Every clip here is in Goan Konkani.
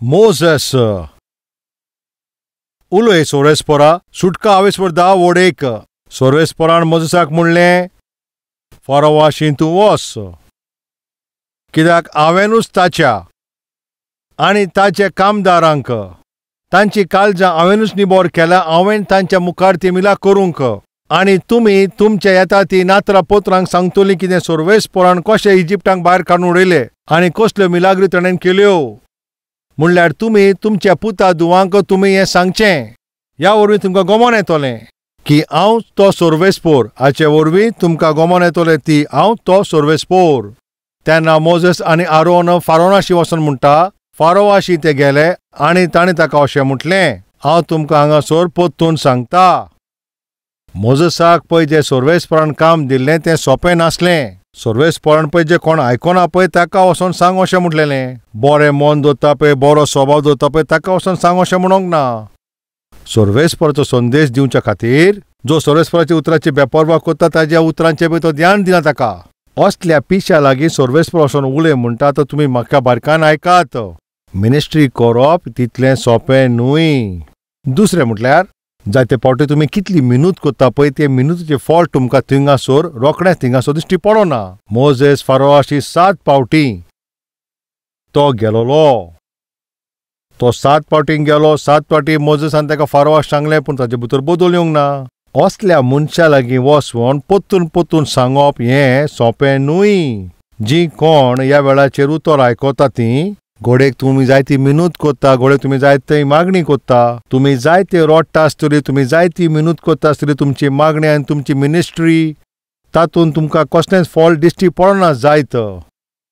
मोजेस उलय सोरेस्पोरा सुटका हावेसपोर 10 वोड 1. सोरेस्पोरान मोजेसाक म्हणलें, फारोवाशी तूं वच, कित्याक हांवेनूच ताच्या आनी ताच्या कामदारांक तांची काळजां हांवेनूच निबोर केल्या, हांवें तांच्या मुखार ती मिला करूंक. आनी तुमी तुमच्या येता ती नातरां पोत्रांक सांगतली कितें सोर्वेसपोरान कशें इजिप्टांक भायर काडून उडयले आनी कसल्यो मिलाग्री ताणें केल्यो. म्हणल्यार तुमी तुमच्या पुता धुवांक तुमी हें सांगचें, ह्या वरवीं तुमकां गोमोन येतलें की हांव तो सोर्वेसपोर. हाचे वरवीं तुमकां गोमोन येतलें ती हांव तो सोर्वेसपोर. तेन्ना मोजेस आनी आरोन फारोनाशी वचून म्हणटा, फारोवाशी ते गेले आनी ताणें ताका अशें म्हटलें, हांव तुमकां हांगासर परतून सांगता. मोजेसाक पळय जें सोर्वेसपोरान काम दिल्लें तें सोंपें नासलें. सोर्वेसपोरान पळय जें कोण आयकना पळय ताका वचोन सांग अशें म्हटलेलें. बरें मन दवरता पळय, बरो स्वभाव दवरता पळय ताका वचोन सांग अशें म्हणूंक ना. सोर्वेसपोराचो संदेश दिवच्या खातीर जो सोर्वेसपोराच्या उतराची बेपर्वा करता ताज्या उतरांचें पळय तो ध्यान दिना ताका. असल्या पिशा लागीं सोर्वेसपोर वचोन उलय म्हणटा तो तुमी म्हाका बारकान आयकात. मिनिस्ट्री करप तितलें सोंपें न्हय. दुसरें म्हटल्यार जायते फावटी तुमी कितली मिनूत करता पळय ते मिनुतीचें फॉल्ट तुमकां थिंगासर रोखडेंच थिंगासर दिश्टी पडना. मोजेस फारोवाशी 7 फावटी तो गेलोलो. तो 7 फावटी गेलो, 7 फावटी मोजेसान ताका फारोवाक सांगलें, पूण ताचे भितर बदल येवंक ना. असल्या मनशा लागीं वचून परतून परतून सांगप हें सोंपें न्हय. जीं कोण ह्या वेळाचेर उतर आयकता तीं घोडेक तुमी जायती मिनूत करता, घोडेक तुमी जायती मागणी करता, तुमी जायते रोडटा आसतली, तुमी जायती मिनूत करता आसतली, तुमची मागणी आनी तुमची मिनिस्ट्री तातूंत तुमकां कसलेंच फॉल्ट दिश्टी पडना जायत.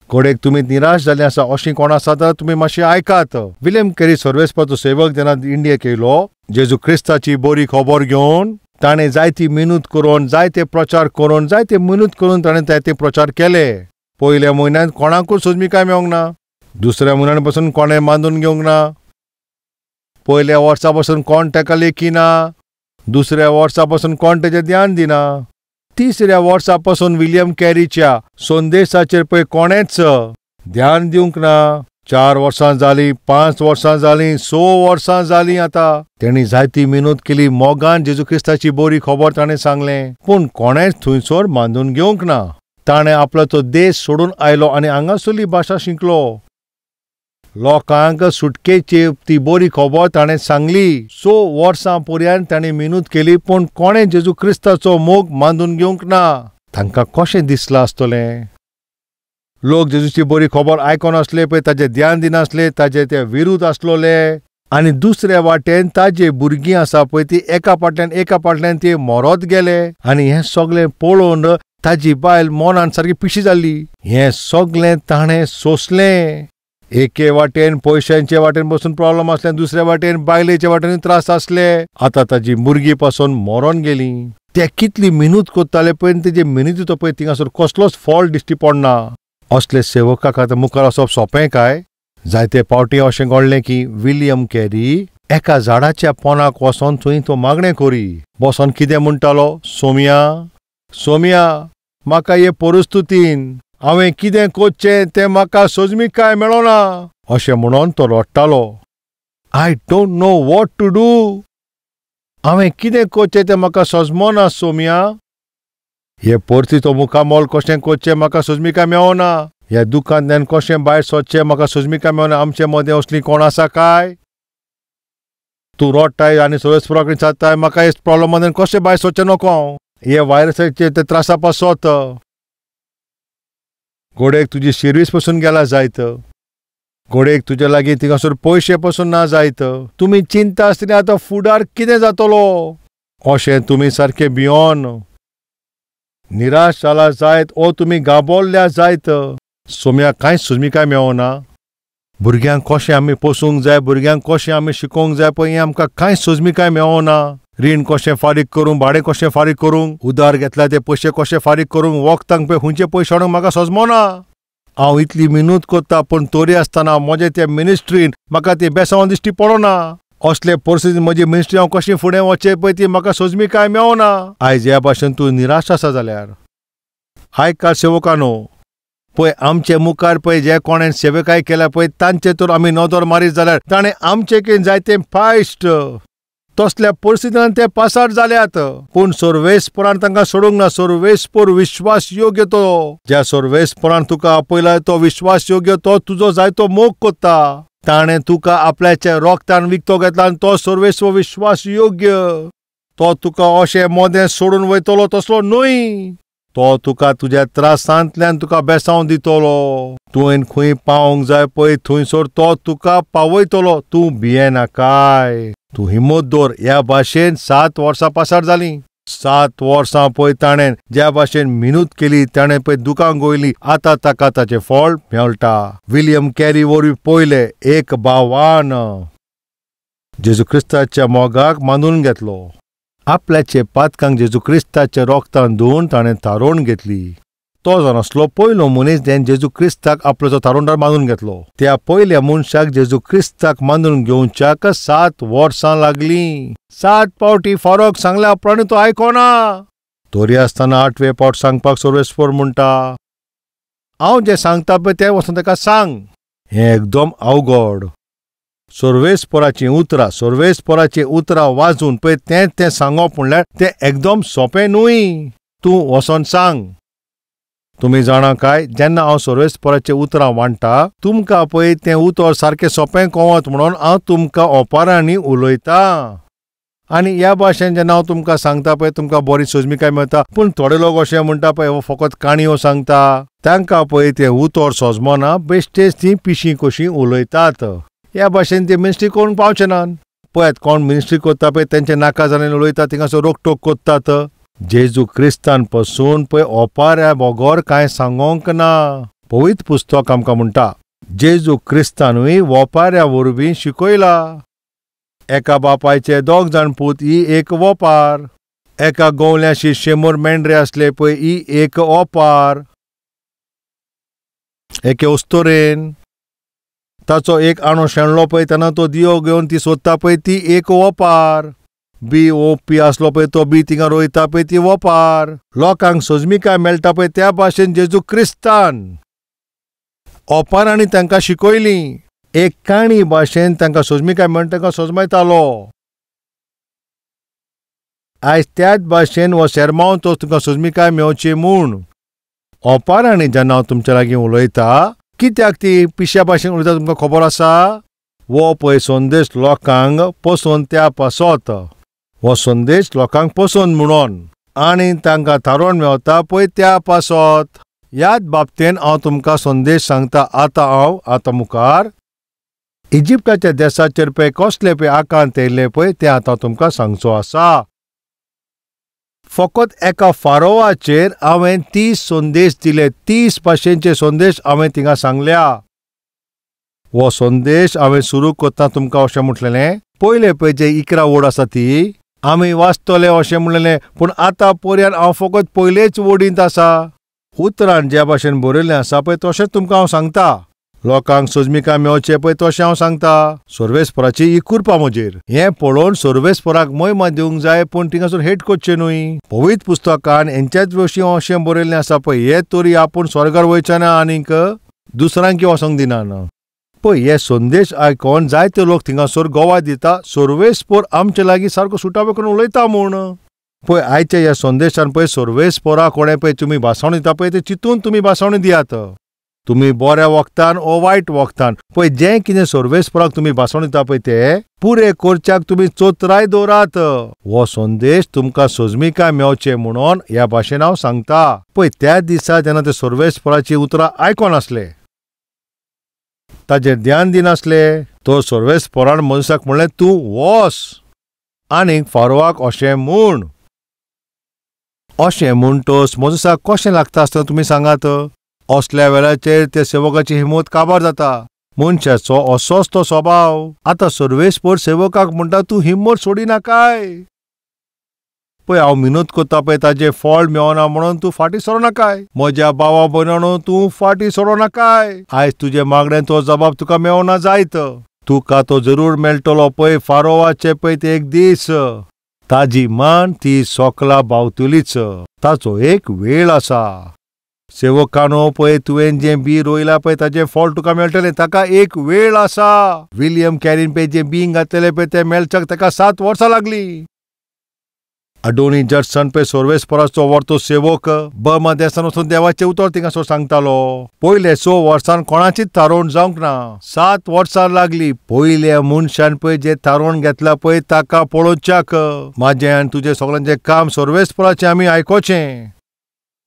घोडेक तुमी निराश जाल्ले आसा अशीं कोण आसा जाल्यार तुमी मातशें आयकात. विल्यम केरी सर्वेस्पाचो सेवक जेन्ना इंडियेक येयलो जेजू क्रिस्ताची बरी खबर घेवन ताणें जायती मिनूत करून जायते प्रचार करून जायते मिनूत करून ताणें जायते प्रचार केले. पयल्या म्हयन्यांत कोणाकूच सोजमिकाय मेळोंक ना, दुसऱ्या म्हयन्या पासून कोणें बांदून घेवंक ना, पयल्या वर्सा पासून कोण ताका लेखिना, दुसऱ्या वर्सा पासून कोण तेजें ध्यान दिना, तिसऱ्या वर्सा पासून विल्यम कॅरीच्या संदेशाचेर पळय कोणेंच ध्यान दिवंक ना. 4 वर्सां जालीं, 5 वर्सां जालीं, 6 वर्सां जालीं. आतां तेणी जायती मिनत केली, मोगान जेजू क्रिस्ताची बरी खबर ताणें सांगलें, पूण कोणेंच थंयसर बांदून घेवंक ना. ताणें आपलो तो देश सोडून आयलो आनी हांगासरली भाशा शिकलो. लोकांक सुटकेची ती बरी खबर ताणें सांगली. 6 वर्सां पर्यंत ताणें मिनत केली, पूण कोणें जेजू क्रिस्ताचो मोग मानून घेवंक ना. तांकां कशें दिसलां आसतलें? लोक जेजूची बरी खबर आयकोन आसले पळय ताजें ध्यान दिनासले, ताजे ते विरुद्ध आसलोले. आनी दुसऱ्या वाटेन ताजे भुरगीं आसा पळय ती एका फाटल्यान एका फाटल्यान ती मरत गेले. आनी हें सगळें पळोवन ताजी बायल मनान सारकी पिशी जाल्ली. हें सगळें ताणें सोंसलें. एके वाटेन पयशांचे वाटेन बसून प्रॉब्लम आसले, दुसऱ्या वाटेन बायलेचे वाटेन त्रास आसले. आतां ताजी भुरगीं पासून मरोन गेली. ते कितली मिनत करताले पळय तेजे मिनतीचो पळय थिंगासर कसलोच फॉल्ट दिश्टी पडना. असले सेवकाक आतां मुखार वचप सोंपें काय? जायते फावटी अशें घडलें की विल्यम कॅरी एका झाडाच्या पोनाक वचोन थंय तो मागणें करी बसोन कितें म्हणटालो, सोम्या सोम्या म्हाका हे परिस्थितीन हांवें कितें करचें तें म्हाका सोजमिकाय मेळना अशें म्हणून तो रडटालो. I don't know what to do, हांवें कितें करचें तें म्हाका सजमना सोम्या. हे परिस्थितीचो मुखामोल कशें करचें म्हाका सोजमिकाय मेळना, ह्या दुकानांतल्यान कशें भायर सरचें म्हाका सोजमिकाय मेळना. आमचे मदें असली कोण आसा काय? तूं रडटाय आनी सोरेस्परा कडेन विचारताय म्हाका हे प्रॉब्लमांतल्यान कशें भायर सरचें नको हांव, हे व्हायरसाचे ते त्रासा पासत. घोडेक तुजी शिर्वीस पसून गेला जायत, घोडेक तुजे लागीं थिंगासर पयशे पसून ना जायत. तुमी चिंता आसतली आतां फुडार कितें जातलो अशें तुमी सारकें भियोन निराश जाला जायत ओ तुमी गाबोल्ल्या जायत. सोम्या कांय सुजमिकाय मेळना. भुरग्यांक कशें आमी पोसूंक जाय, भुरग्यांक कशें आमी शिकोवंक जाय पळय हें आमकां कांय सोजमिकाय मेळना. रीण कशें फारीक करूंक, भाडें कशें फारीक करूंक, उदार घेतल्या ते पयशे कशे फारीक करूंक, वखदांक पळय खंयचे पयशे हाडूंक म्हाका सजमना. हांव इतली मिनत करता पूण तरी आसतना म्हजे ते मिनिस्ट्रीन म्हाका ती बेसांव दिश्टी पडना. असले परिस्थितीन म्हजी मिनिस्ट्री हांव कशी फुडें वचचें पळय ती म्हाका सोजमिकाय मेळना. आयज ह्या भाशेन तूं निराश आसा जाल्यार आयकाल सेवकानो, पळय आमचे मुखार पळय जे कोणें सेवेकाय केल्या पळय तांचे तर आमी नदर मारीत जाल्यार ताणें आमचे कितें जायते फायस्ट तसल्या परिस्थितीन ते पासार जाल्यात. पूण सर्वेस्परान तांकां सोडूंक ना. सर्वेस्पर विश्वास योग्य तो. ज्या सर्वेस्परान तुका आपयला तो विश्वास योग्य, तो तुजो जायतो मोग कोत्ता. ताणें तुका आपल्याच्या रोगतान विकतो घेतला आनी तो सर्वेस्पर विश्वास योग्य. तो तुका अशें मोदें सोडून वयतलो तसलो न्हय. तो तुका तुज्या त्रासांतल्यान तुका बेसांव दितलो. तुवें खंय पावंक जाय पळय थंयसर तो तुका पावयतलो. तूं भियेनाकाय, तूं हिम्मत दवर. ह्या भाशेन 7 वर्सां पासार जालीं. 7 वर्सां पळय ताणें ज्या भाशेन मिनत केली, ताणें पळय दुकां गोयली, आतां ताका ताचें फळ मेळटा. विलियम कॅरी वरवीं पयलें एक भावान जेजू क्रिस्ताच्या मोगाक मानून घेतलो. आपल्याचे पातकांक जेजू क्रिस्ताच्या रोगतान धुवन ताणें थारोवन घेतली. तो जावन आसलो पयलो मनीस जेणें जेजू क्रिस्ताक आपल्याचो थारोवणदार मानून घेतलो. त्या पयल्या मनशाक जेजू क्रिस्ताक मानून घेवच्याक 7 वर्सां लागलीं. 7 पावटी फारोक सांगल्या उपरांत तो आयकोना. तरी आसतना 8वे पावट सांगपाक सर्वेस्पर म्हणटा, हांव जें सांगता पळय तें वचून ताका सांग. हें एकदम अवघड. सर्वेस्पराचीं उतरां, सर्वेस्पराचीं उतरां वाजून पळय तें तें सांगप म्हणल्यार तें एकदम सोंपें न्हय. तूं वचोन सांग. तुमी जाणा काय, जेन्ना हांव सर्वेस्पराचीं उतरां वांट्टा तुमकां पळय तें उतर सारकें सोंपें कळत म्हणून हांव तुमकां ओपारांनी उलयतां. आनी ह्या भाशेन जेन्ना हांव तुमकां सांगता पळय तुमकां बरी सोजमिकाय मेळटा. पूण थोडे लोक अशें म्हणटा पळय हो फकत काणयो सांगता. तांकां पळय तें उतर सोजमना, बेश्टेच तीं पिशीं कशीं उलयतात. ह्या भाशेन ते मिनिस्ट्री करूंक पावचे नात. पळयात कोण मिनिस्ट्री करता पळय तेंचे नाका जाल्यान उलयता, थिंगासर रोकटोक करतात. जेजू क्रिस्तान पसून पळय ओपाऱ्या बगर कांय सांगोंक ना. पवित्र पुस्तक आमकां म्हणटा जेजू क्रिस्तानूय ओपाऱ्या वरवीं शिकयला. एका बापायचे 2 जाण पूत ही एक ओपार. एका गोवल्याशी 100 मेंढरे आसले पळय ही एक ओपार. एके अस्तोरेन ताचो एक आणो शेणलो पळय तेन्ना तो दियो घेवन ती सोदता पळय ती एक ओपार. बी ओपी आसलो पळय तो बी थिंगा रोयता पळय ती ओपार. लोकांक सोजमिकाय मेळटा पळय त्या भाशेन जेजू क्रिस्तान ओपारांनी तांकां शिकयली. एक काणी भाशेन तांकां सोजमिकाय मेळटा, तांकां सोजमायतालो. आयज त्याच भाशेन हो शेरमांव तो तुमकां सोजमिकाय मेवची म्हूण ओपारांनी जेन्ना हांव तुमच्या लागीं उलयता, कित्याक ती पिश्या भाशेन उलयता तुमकां खबर आसा? वो पळय संदेश लोकांक पसोवन त्या पासत, हो संदेश लोकांक पसोवन म्हणून आनी तांकां थारोवन मेवता पळय त्या पासत. ह्याच बाबतीन हांव तुमकां संदेश सांगता. आतां हांव आतां मुखार इजिप्ताच्या देसाचेर पळय कसले पळय आकांत येयले पळय तें आतां तुमकां सांगचो आसा. फकत एका फारोवाचेर हांवें 30 संदेश दिले. 30 भाशेंचे संदेश हांवें थिंगा सांगल्या. हो संदेश हांवें सुरू करतना तुमकां अशें म्हटलेलें, पयले पळय जे 11 वड आसा ती आमी वाचतले अशें म्हणलेलें, पूण आतां पर्यंत हांव फकत पयलेच वडींत आसा. उतरान ज्या भाशेन बरयल्लें आसा पळय तशेंच तुमकां हांव सांगता. लोकांक सोजमिकाय मेवचें पळय तशें हांव सांगता. सर्वेस्पराची ही कृपा म्हजेर. हें पळोवन सर्वेस्पराक महिमा दिवंक जाय, पूण थिंगासर हेट करचें न्हय. पवित्र पुस्तकान हेंच्याच विशीं अशें बरयल्लें आसा पळय, हे तरी आपूण स्वर्गार वयचें ना आनीक दुसऱ्यांक वचोंक दिना. पळय हे संदेश आयकोन जायते लोक थिंगासर गोवा दिता सर्वेस्पर आमचे लागीं सारको सुटावे करून उलयता म्हूण. पळय आयच्या ह्या संदेशान पळय सर्वेस्परा कोणें पळय तुमी भासावणी दिता पळय तें चिंतून तुमी भासावणी दियात. तुमी बऱ्या वखदान ओ वायट वखदान पळय जें कितें सर्वेस्पराक तुमी भासण दिता पळय तें पुरें करच्याक तुमी चोत्राय दवरात. हो संदेश तुमकां सोजमिकाय मेवचें म्हणून ह्या भाशेन हांव सांगता. पळय त्या दिसा जेन्ना ते सर्वेस्पराचीं उतरां आयकोनासले, ताजेर ध्यान दिनासले, तो सर्वेस्परान मनशाक म्हणलें तूं वस आनीक फारोवाक अशें म्हूण. अशें म्हणटच मोजसाक कशें लागता आसतना तुमी सांगात. असल्या वेळाचेर त्या सेवकाची हिम्मत काबार जाता. मनशाचो असोच तो स्वभाव. आतां सर्वेस्पर सेवकाक म्हणटा तूं हिम्मत सोडिनाकाय. पळय हांव मिनत करता पळय ताजें फळ मेवना म्हणून तूं फाटीं सरोनाकाय. म्हज्या भावा भयणांनो तूं फाटीं सरोनाकाय. आयज तुजे मागणें तो जबाब तुका मेवना जायत, तुका तो जरूर मेळटलो. पळय फारोवाचे पळय ते एक दीस ताजी मान ती सोकला बावतलीच. ताचो एक वेळ आसा. सेवकानो पळय तुवें जें बी रोयलां पळय ताजें फळ तुका मेळटलें. ताका एक वेळ आसा. विलियम कॅरीन पळय जें बीं घातलेलें पळय तें मेळच्याक ताका 7 वर्सां लागलीं. अडोनी जडसन पळय सोर्वेसपोराचो वर्तो सेवक बर्मा देसान वचून देवाचें उतर थिंगासर सांगतालो. पयले 6 वर्सान कोणाचीच थारोवण जावंक ना. 7 वर्सां लागली. पयल्या मनशान पळय जें थारोवन घेतलां पळय ताका पळोवच्याक. म्हाजें आनी तुजें सगळ्यांचें काम सोर्वेसपोराचें आमी आयकोचें.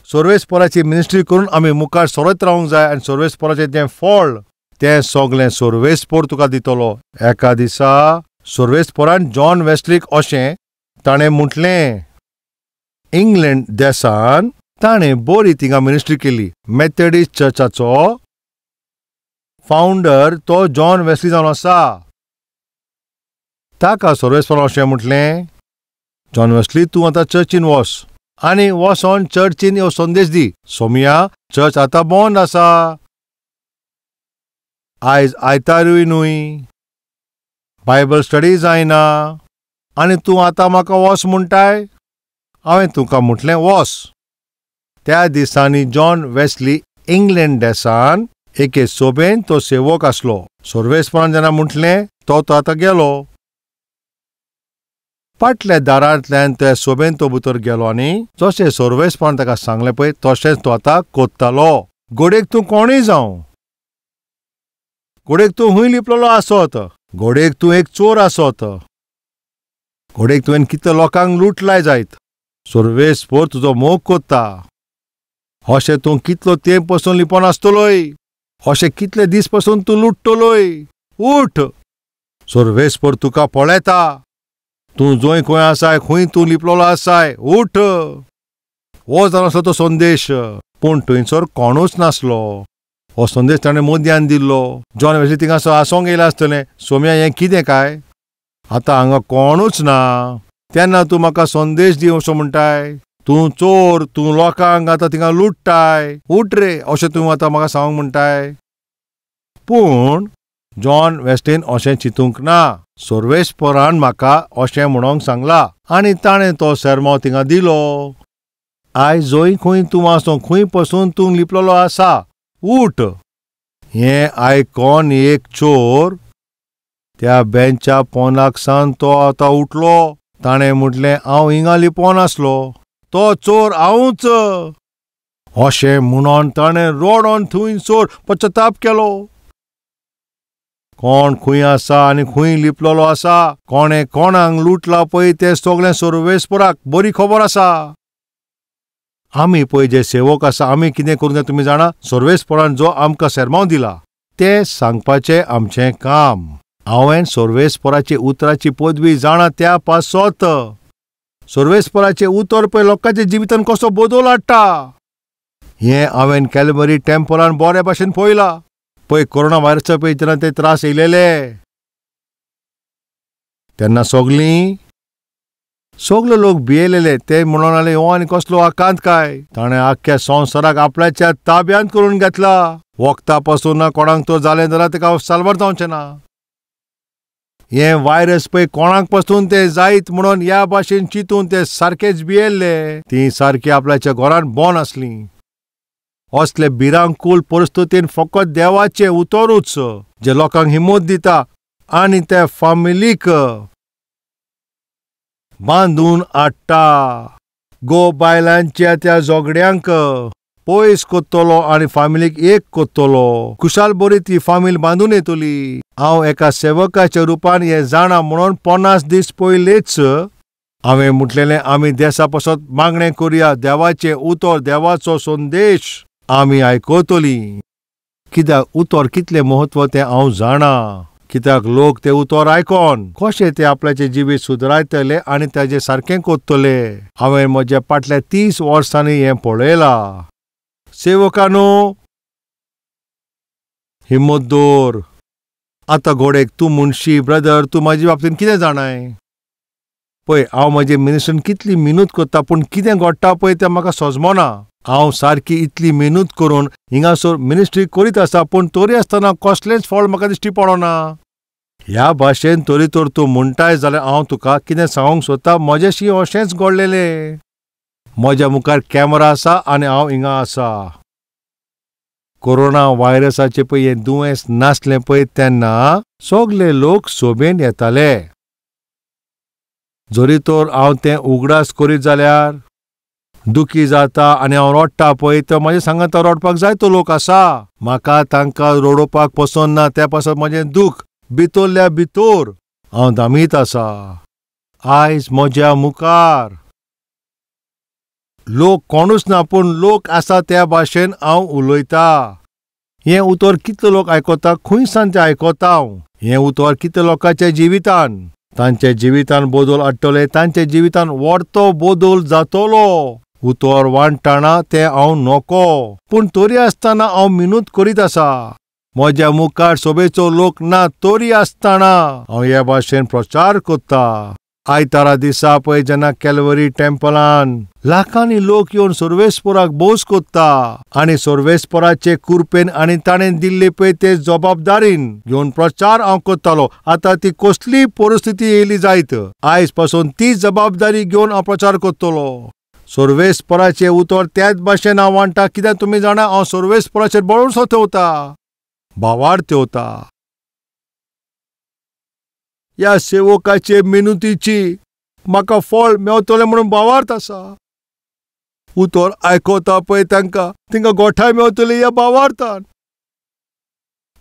सोर्वेसपोराची मिनिस्ट्री करून आमी मुखार सरत रावंक जाय आनी सोर्वेसपोराचें जें फळ तें सगळें सोर्वेसपोर तुका दितलो. एका दिसा सोर्वेसपोरान जॉन वेस्लीक अशें ताणें म्हटलें, इंग्लंड देसान ताणें बरी थिंगा मिनिस्ट्री केली. मेथडिस्ट चर्चाचो फावंडर तो जॉन वेस्ली जावन आसा. ताका सोर्वेसपोरान अशें म्हटलें, जॉन वेस्ली तूं आतां चर्चीन वस आनी वचोन चर्चीन हो संदेश दी, सोमिया चर्च आतां बंद आसा, आयज आयतारूय न्हय, बायबल स्टडी जायना आनी तूं आतां म्हाका वस म्हणटाय. हांवें तुका म्हटलें वस. त्या दिसांनी जॉन वेस्ली इंग्लंड देसान एके सोबेन तो सेवक आसलो. सोर्वेसपोरान जेन्ना म्हटलें तो तो आतां गेलो. फाटल्या दारांतल्यान त्या सोबेन तो भितर गेलो आनी जशें सोर्वेसपोरान ताका सांगलें पळय तशेंच तो आतां कोत्तालो. घोडेक तूं कोणूय जावं, घोडेक तूं हूंय लिपलेलो आसत, घोडेक तूं एक चोर आसत, घोडेक तुवें कितले लोकांक लुटलाय जायत, सोर्वेसपोर तुजो मोग कोत्ता. अशें तूं कितलो तेंप पसून लिपोन आसतलोय, अशें कितले दीस पसून तूं लुट्टलोय. उठ, सोर्वेसपोर तुका पळयता. तूं जंय खंय आसाय, खंय तूं लिपलेलो आसाय, उठ. हो जावन आसलो तो संदेश. पूण थंयसर कोणूच नासलो. हो संदेश ताणें मोदयान दिल्लो. जॉन वेस्ली थिंगासर आसोंक येयलां आसतलें, सोम्या हें कितें काय, आतां हांगा कोणूच ना, तेन्ना तूं म्हाका संदेश दी असो म्हणटाय. तूं चोर, तूं लोकांक आतां थिंगा लुट्टाय, उठ रे अशें तूं आतां म्हाका सांगूंक म्हणटाय. पूण जॉन वेस्लीन अशें चिंतूंक ना. सोर्वेसपोरान म्हाका अशें म्हणोंक सांगलां आनी ताणें तो सेरमांव थिंगा दिलो. आयज जंय खंय तूं आसूं, खंय पसून तूं लिपलेलो आसा, उठ. हें आयकोन एक चोर त्या बेंचा पोंदाक सावन तो आतां उठलो. ताणें म्हटलें, हांव हिंगा लिपोन आसलो, तो चोर हांवूच. अशें म्हणून ताणें रडोन थंयसर पश्चाताप केलो. कोण खंय आसा आनी खंय लिपलेलो आसा, कोणें कोणाक लुटला पळय तें सगळें सोर्वेसपोराक बरी खबर आसा. आमी पळय जे सेवक आसा, आमी कितें करूंक जाय तुमी जाणा? सोर्वेसपोरान जो आमकां सेरमांव दिला तें सांगपाचें आमचें काम. हांवें सोर्वेसपोराची उतराची पदवी जाणा त्या पासत सोर्वेसपोराचें उतर पळय लोकांच्या जिवितान कसो बदल हाडटा हें हांवें कॅलबरी टेम्पलान बरे भाशेन पळयलां. पळय कोरोना व्हायरसाचो पळय जेन्ना ते त्रास येयलेले तेन्ना सगलीं सगळे लोक भियेलेले. ते म्हणून आले, हो आनी कसलो आकांत काय, ताणें आख्ख्या संवसाराक आपल्याच्या ताब्यांत करून घेतला. वखदा पासून ना कोणाक तो जालें जाल्यार ताका साल्वार जावचें ना. हें व्हायरस पळय कोणाक पसून तें जायत म्हणून ह्या भाशेन चिंतून ते सारकेच भियेल्ले. तीं सारकी आपल्याच्या घरान बंद आसलीं. असले भिरांकूळ परिस्थितीन फकत देवाचें उतरूच जे लोकांक हिम्मत दिता आनी त्या फामिलीक बांदून हाडटा. गो बायलांच्या त्या झगड्यांक पयस कोत्तलो आनी फामिलीक एक कोत्तलो. खुशाल बरी ती फामील बांदून येतली. हांव एका सेवकाच्या रुपान हें जाणा म्हणून 50 दीस पयलींच हांवें म्हटलेलें, आमी देसा पासत मागणें करुया, देवाचें उतर, देवाचो संदेश आमी आयकतलीं. कित्याक उतर कितलें म्हत्व तें हांव जाणा. कित्याक लोक ते उतर आयकोन कशें ते आपल्याचें जिवीत सुदरायतले आनी ताजें सारकें कोत्तले. हांवें म्हज्या फाटल्या 30 वर्सांनी हें पळयलां. सेवकानो, हिम्मत दवर. आतां घोडेक तूं मुनशी ब्रदर, तूं म्हाजे बाबतीन कितें जाणाय? पळय हांव म्हजे मिनिस्ट्रीन कितली मेहनत करता, पूण कितें घडटा पळय तें म्हाका सजमना. हांव सारकी इतली मेहनत करून हिंगासर मिनिस्ट्री करीत आसा, पूण तरी आसतना कसलेंच फळ म्हाका दिश्टी पडना. ह्या भाशेन तरी तर तूं म्हणटाय जाल्यार हांव तुका कितें सांगूंक सोदता, म्हजेशी अशेंच घडलेलें. म्हज्या मुखार कॅमेरा आसा आनी हांव हिंगा आसा. कोरोना व्हायरसाचे पळय हें दुयेंस नासलें पळय तेन्ना सगले लोक सोबेन येताले. जरी तर हांव तें उगडास करीत जाल्यार दुखी जाता आनी हांव रडटा पळय तर म्हजें सांगाता रडपाक जायतो लोक आसा. म्हाका तांकां रडोवपाक पसंत ना, त्या पासत म्हजें दूख भितरल्या भितर हांव दामीत आसा. आयज म्हज्या मुखार लोक कोणूच ना, पूण लोक आसा त्या भाशेन हांव उलयता. हें उतर कितले लोक आयकता, खंय सान तें आयकता हांव. हें उतर कितले लोकांच्या जिवितान, तांच्या जिवितान बदल हाडटले, तांच्या जिवितान व्हडतो बदल जातलो. उतर वांट्टाना तें हांव नको, पूण तरी आसतना हांव मिनूत करीत आसा. म्हज्या मुखार सोबेचो लोक ना तरी आसतना हांव हे भाशेन प्रचार करता. आयतारा दिसा पळय जेन्ना कॅलवरी टेम्पलान लाखांनी लोक येवन सर्वेस्पराक भोवस कोत्ता आनी सर्वेस्पराचे कुरपेन आनी ताणें दिल्ले पळय ते जबाबदारीन घेवन प्रचार हांव करतालो. आतां ती कसली परिस्थिती येयली जायत, आयज पासून ती जबाबदारी घेवन हांव प्रचार करतलो. सर्वेस्पराचें उतर त्याच भाशेन हांव वांट्टा. कित्याक तुमी जाणा, हांव सर्वेस्पराचेर भरोसो ठेवता, भावार्थ ठेवता. ह्या सेवकाचे मिनुतीची म्हाका फळ मेवतलें म्हणून भावार्थ आसा. उतर आयकता पळय तांकां, तांकां गोठाय मेवतली ह्या भावार्थान.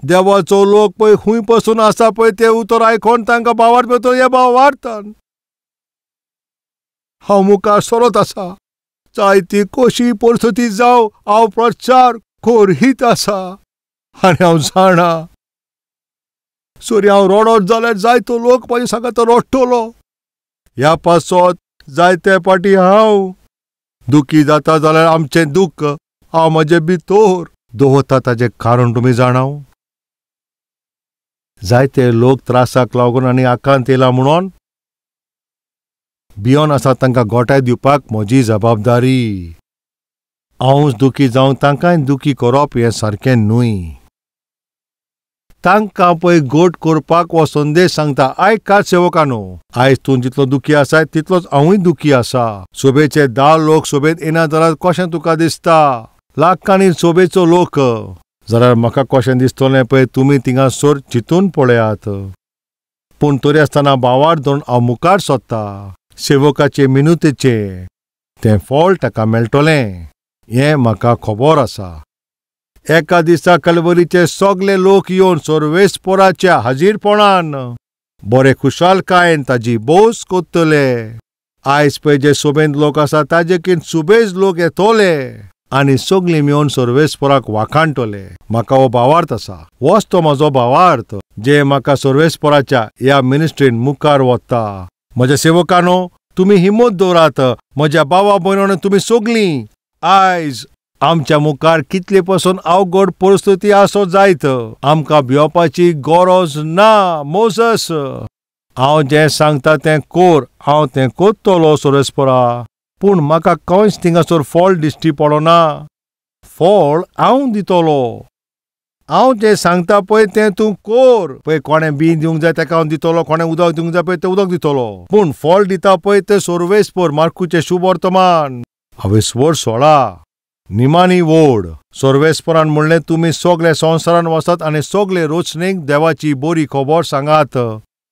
देवाचो लोक पळय खूंय पसून आसा पळय ते उतर आयकोन तांकां भावार्थ मेवतलो ह्या भावार्थान. हांव मुखार सरत आसा, जायती कशी परिस्थिती जावं हांव प्रचार करीत आसा. आनी हांव जाणा सरी हांव रडत जाल्यार जायतो लोक म्हाजे सांगाता रडटलो. ह्या पासत जायते पाटी हांव दुखी जाता जाल्यार आमचें दुख्ख हांव म्हजे भितर दवरता. ताचें कारण तुमी जाणाव, जायते लोक त्रासाक लागून आनी आकांत येयला म्हणून भियोन आसा. तांकां गोठाय दिवपाक म्हजी जबाबदारी. हांवूच दुखी जावन तांकांय दुखी करप हें सारकें न्हय. तांकां पळय गोट करपाक हो संदेश सांगता. आयकात सेवकानो, आयज तूं जितलो दुखी आसा तितलोच हांवूय दुखी आसा. सोबेचे 10 लोक सोबेंत येना जाल्यार कशें तुका दिसता? लाखांनी सोबेचो लोक जाल्यार म्हाका कशें दिसतलें पळय तुमी थिंगासर चिंतून पळयात. पूण तरी आसतना भावार्थ धरून हांव मुखार सोदता. सेवकाचे मिनुतेचें तें फळ ताका मेळटलें हें म्हाका खबर आसा. एका दिसा कलवरीचे सगले लोक येवन सर्वेस्पराच्या हाजीरपणान बरे खुशालकायेन ताजी भोवस कोत्तले. आयज पळय जे सोबेंत लोक आसा ताजे सुबेज लोक येतले आनी सगलीं मेळून सर्वेस्पराक वाखाणटले. म्हाका हो भावार्थ आसा, होच तो म्हजो भावार्थ जे म्हाका सर्वेस्पराच्या ह्या मिनिस्ट्रीन मुखार वता. म्हज्या सेवकानो, तुमी हिम्मत दवरात. म्हज्या भावा भयणांनो, तुमी सगलीं आयज आमच्या मुखार कितले पसून अवघड परिस्थिती आसो जायत, आमकां भिवपाची गरज ना. मोजस, हांव जें सांगता तें कोर, हांव तें कोत्तलो सर्वेस्परा. पूण म्हाका खंयच थिंगासर फळ दिश्टी पडना. फळ हांव दितलो. हांव जें सांगता पळय तें तूं कोर. पळय कोणें बी दिवंक जाय ताका हांव दितलो, कोणें उदक दिवंक जाय पळय तें उदक दितलो. पूण फळ दिता पळय तें सर्वेस्पर. मार्कूचें शुभवर्तमान हांवें 16 निमाणी वोड. सर्वेस्परान म्हणलें, तुमी सगळे संवसारान वचात आनी सगळे रोचणेक देवाची बरी खबर सांगात.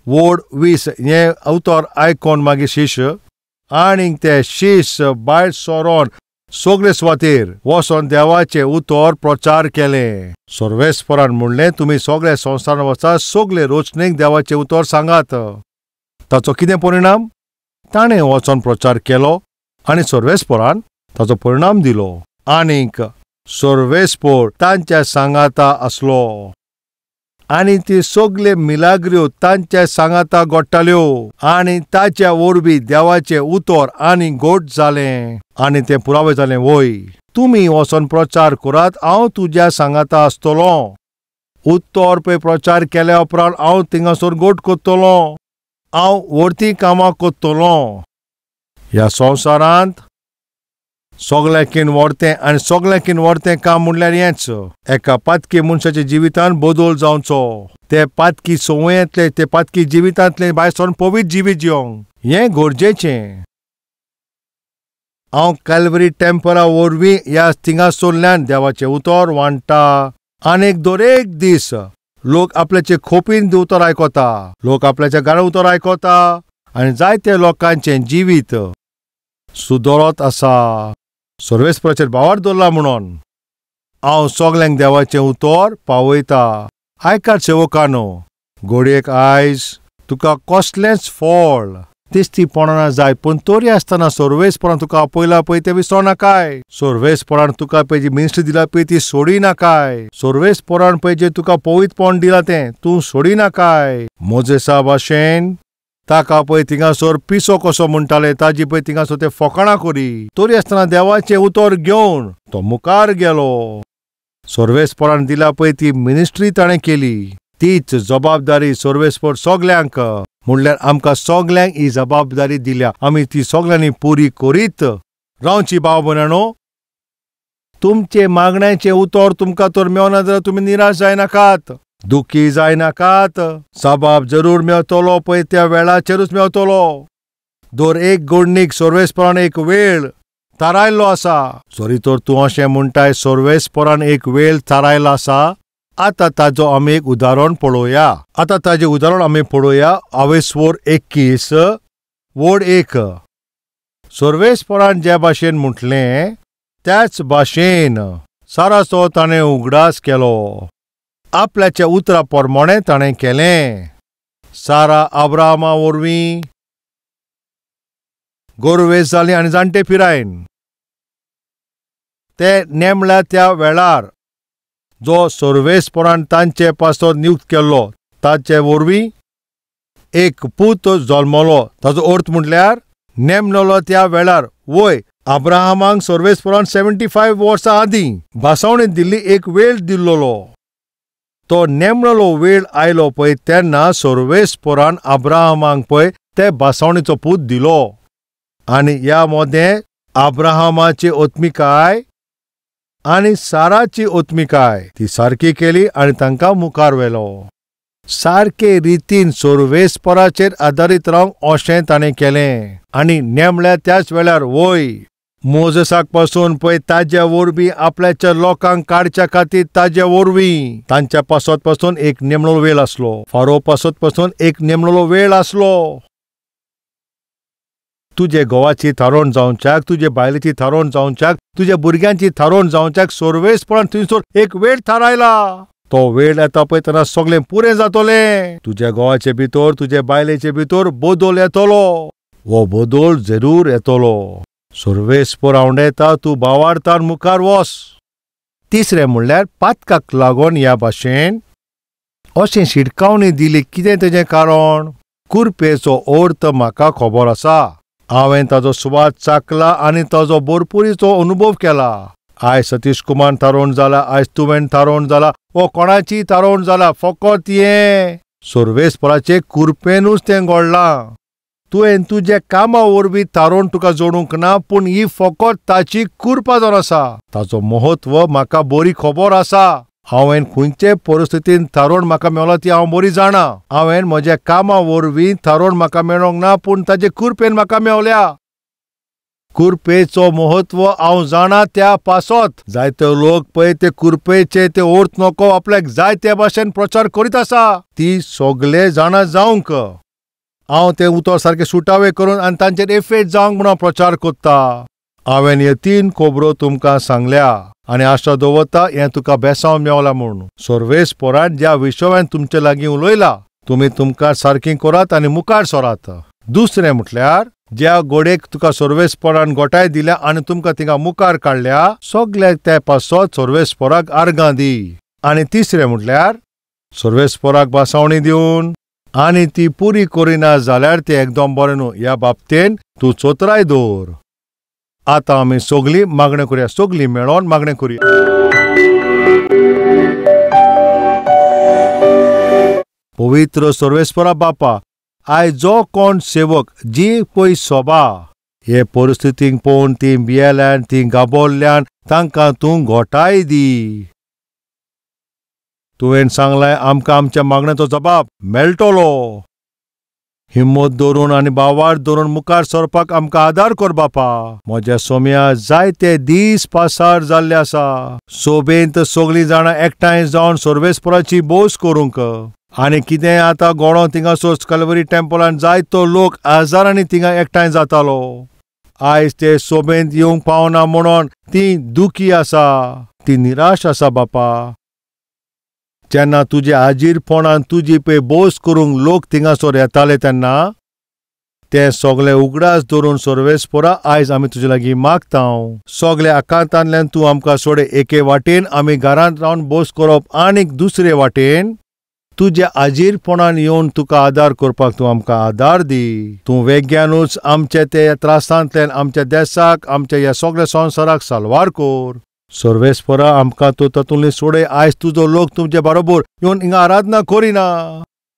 वोड 20 हें उतर आयकोन मागीर शिश्य आनीक ते शिश्य भायर सरोन सगळे सुवातेर वचोन देवाचें उतर प्रचार केलें. सर्वेस्परान म्हणलें, तुमी सगळे संवसारान वचात, सगळे रोचणेक देवाचें उतर सांगात. ताचो कितें परिणाम? ताणें वचोन प्रचार केलो आनी सर्वेस्परान ताचो परिणाम दिलो. आनीक सर्वेस्पर तांच्या सांगाता आसलो आनी ती सगळे मिलाग्र्यो तांच्या सांगाता घडटाल्यो आनी ताच्या वरवीं देवाचें उतर आनी गोट जालें आनी तें पुरावे जालें. वय, तुमी वचोन प्रचार करात, हांव तुज्या सांगाता आसतलो. उतर पळय प्रचार केल्या उपरांत हांव थिंगासर गोट करतलो, हांव व्हडती कामां करतलो. ह्या संवसारांत सगळ्यांकीन व्हरतें आनी सगळ्यांकीन व्हरतें काम म्हणल्यार हेंच, एका पातकी मनशाच्या जिवितान बदल जावचो. ते पातकी संवयेंतले, ते पातकी जिवितांतले भायर सरून पवित्र जिवीत जिवंक हें गरजेचें. हांव कॅलवरी टेम्परा वरवीं ह्या थिंगासरल्यान देवाचें उतर वांट्टा आनीक दरेक दीस लोक आपल्याचे खोपीन उतर आयकता, लोक आपल्याच्या घरा उतर आयकता आनी जायते लोकांचें जिवीत सुदरत आसा। सर्वेस्पराचेर भावार दवरला म्हणून हांव सगल्यांक देवाचें उतर पावयता। आयकात सेवकानो, घडयेक आयज तुका कसलेंच फळ दिसती पडना जाय, पूण तरी आसतना सर्वेस्परान तुका आपयला पळय तें विसर नाकाय। सर्वेस्परान तुका पळय जी मिनिस्ट्री दिला पळय ती सोडी नाकाय। सर्वेस्परान पळय जें तुका पवित्रपण दिलां तें तूं सोडी नाकाय। मोजेसा भाशेन ताका पळय थिंगासर पिसो कसो म्हणटाले, ताजी पळय थिंगासर ते फकाणां करी, तरी आसतना देवाचें उतर घेवन तो मुखार गेलो। सर्वेस्परान दिला पळय ती मिनिस्ट्री ताणें केली। तीच जबाबदारी सर्वेस्पर सगल्यांक म्हणल्यार आमकां सगल्यांक ही जबाबदारी दिल्या, आमी ती सगल्यांनी पुरी करीत रावची। भाव भयणांनो, तुमचे मागण्याचें उतर तुमकां तर मेळना जाल्यार तुमी निराश जायनाकात, दुखी जायनाकात। जबाब जरूर मेळटलो, पळय त्या वेळाचेरूच मेळटलो। दर एक घडणीक सर्वेस्परान एक वेळ थारायल्लो आसा। सरी तर तूं अशें म्हणटाय सर्वेस्परान एक वेळ थारायलो आसा, आतां ताजो आमी एक उदाहरण पळोवया। आतां ताजें उदाहरण आमी पळोवया। आवेस्वर 21 वड 1। सर्वेस्परान ज्या भाशेन म्हटलें त्याच भाशेन साराचो ताणें उगडास केलो, आपल्याच्या उतरा प्रमाणें ताणें केलें। सारा अब्राहमा वरवीं गोरवेस जाली आनी जाणटे पिरायेन ते नेमल्या त्या वेळार जो सर्वेस्परान तांचे पासत नियुक्त केल्लो ताचे वरवीं एक पूत जल्मलो। ताजो अर्थ म्हटल्यार नेमलो त्या वेळार वय अब्राहमाक सर्वेस्परान 75 वर्सां आदीं भासावणी दिल्ली एक वेळ दिल्लो। तो नेमलो वेळ आयलो पळय तेन्ना सर्वेस्परान अब्राहमाक पळय ते भासावणीचो पूत दिलो। आनी ह्या मदें अब्राहमाची ओत्मिकाय आनी साराची ओत्मिकाय ती सारकी केली आनी तांकां मुखार व्हेलो। सारके रितीन सर्वेस्पराचेर आदारीत रावंक अशें ताणें केलें आनी नेमल्या त्याच वेळार वय मोजेसाक पासून पळय ताज्या वरवीं आपल्याच्या लोकांक काडच्या खातीर ताज्या वरवीं तांच्या पासत पासून एक नेमलो वेळ आसलो, फारो पासत पासून एक नेमलो वेळ आसलो। तुजे घोवाची थारोवण जावच्याक, तुजे बायलेची थारोवण जावच्याक, तुज्या भुरग्यांची थारोवण जावच्याक सर्वेस्परान थंयसर एक वेळ थारायला। तो वेळ येता पळय तेन्ना सगळें पुरें जातलें। तुज्या घोवाचे भितर, तुजे बायलेचे भितर बदल येतलो, हो बदल जरूर येतलो। सर्वेस्पर आंवडेता तूं भावार्थान मुखार वस। तिसरें म्हणल्यार पातकाक लागून ह्या भाशेन अशें शिटकावणी दिली। कितें तेजें कारण? कुरपेचो अर्थ म्हाका खबर आसा, हांवें ताजो सुवाद चाखला आनी ताजो भरपुरीचो अनुभव केला। आयज सतीश कुमार थारोवण जाला, आयज तुवें थारोवण जाला, वो कोणाची थारोवण जाला, फकत हें सर्वेस्पराचे कुरपेनूच तें घडलां। तुवें तुज्या कामा वरवीं थारोवन तुका जोडूंक ना, पूण ही फकत ताची कुरपा जावन आसा। ताचो म्हत्व म्हाका बरी खबर आसा। हांवें खंयचे परिस्थितीन थारोवन म्हाका मेवला ती हांव बरी जाणा। हांवें म्हज्या कामा वरवीं थारोवन म्हाका मेळोंक ना, पूण ताजे कुरपेन म्हाका मेवल्या। कुरपेचो म्हत्व हांव जाणा त्या पासत जायते लोक पळय ते कुरपेचे ते अर्थ नको आपल्याक जाय त्या भाशेन प्रचार करीत आसा। ती सगळे जाणा जावंक हांव तें उतर सारकें सुटावे करून आनी तांचेर एफेक्ट जावंक म्हणून प्रचार करता। हांवें ह्यो 3 खबरो तुमकां सांगल्या आनी आशा दवरता हें तुका बेसांव मेवला म्हूण। सर्वेस्परान ज्या विशयान तुमचे लागीं उलयला तुमी तुमकां सारकी करात आनी मुखार सरात। दुसरें म्हटल्यार ज्या गोडेक तुका सर्वेस्परान गोठाय दिल्या आनी तुमकां थिंगा मुखार काडल्या सगल्याक त्या पासत सर्वेस्पराक आर्गां दी। आनी तिसरें म्हटल्यार सर्वेस्पराक भासावणी दिवन आनी ती पुरी करिना जाल्यार ती एकदम बरें न्हू ह्या बाबतीन तूं चोत्राय दवर। आतां आमी सगळीं मागणें करुया, सगळीं मेळोन मागणें करुया। पवित्र सर्वेस्परा बापा, आयज जो कोण सेवक जी पळय सभा हे परिस्थितीक पळोवन ती भियेल्यान, ती गाबोल्ल्यान तांकां तूं घोटाय दी। तुवें सांगलां आमकां आमच्या मागण्याचो जबाब मेळटलो। हिम्मत दवरून आनी बावार दवरून मुखार सरपाक आमकां आदार कर बापा. म्हज्या सोम्या जायते दीस पासार जाल्ले आसा. सोबेंत सगळीं जाणां एकठांय जावन सर्वेस्पराची भोस करूंक आनी कितें आतां गोडो थिंगासर कलवरी टेम्पलान जायतो लोक हजारांनी थिंगा एकठांय जातालो. आयज ते सोबेंत येवंक पावना म्हणून ती दुखी आसा, ती निराश आसा बापा. जेन्ना तुजे हाजीरपणान तुजी पळय भोस करूंक लोक थिंगासर येताले तेन्ना ते सगळे उगडास दवरून सर्वेस्परा आयज आमी तुजे लागीं मागता. सगळे आकांतांतल्यान तूं आमकां सोडे. एके वाटेन आमी घरांत रावन भोस करप आनीक दुसरे वाटेन तुज्या हाजीरपणान येवन तुका आदार करपाक तूं आमकां आदार दी. तूं वेग्यानूच आमच्या ते त्रासांतल्यान आमच्या देसाक, आमच्या ह्या सगळ्या संवसाराक साल्वार कर. सर्वेस्परा आमकां तूं तातूंतली सोडय. आयज तुजो लोक तुमचे बरोबर येवन हिंगा आराधना करिना.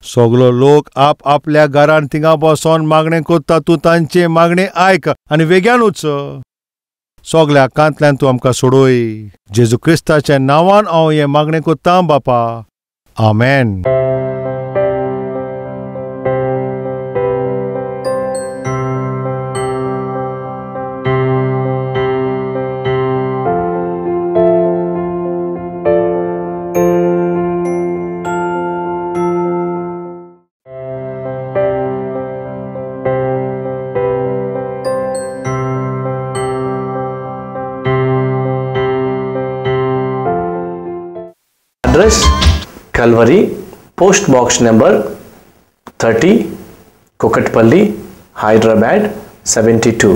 सगलो लोक आप आपल्या घरान थिंगा बसोन मागणें करता. तूं तांचे मागणें आयक आनी वेग्यानूच सगल्या आकांतल्यान तूं आमकां सोडय. जेजू क्रिस्ताच्या नांवान हांव हें मागणें करतां बापा. आमेन. Address: Calvary, Post Box number 30, Kukatpally, Hyderabad 72.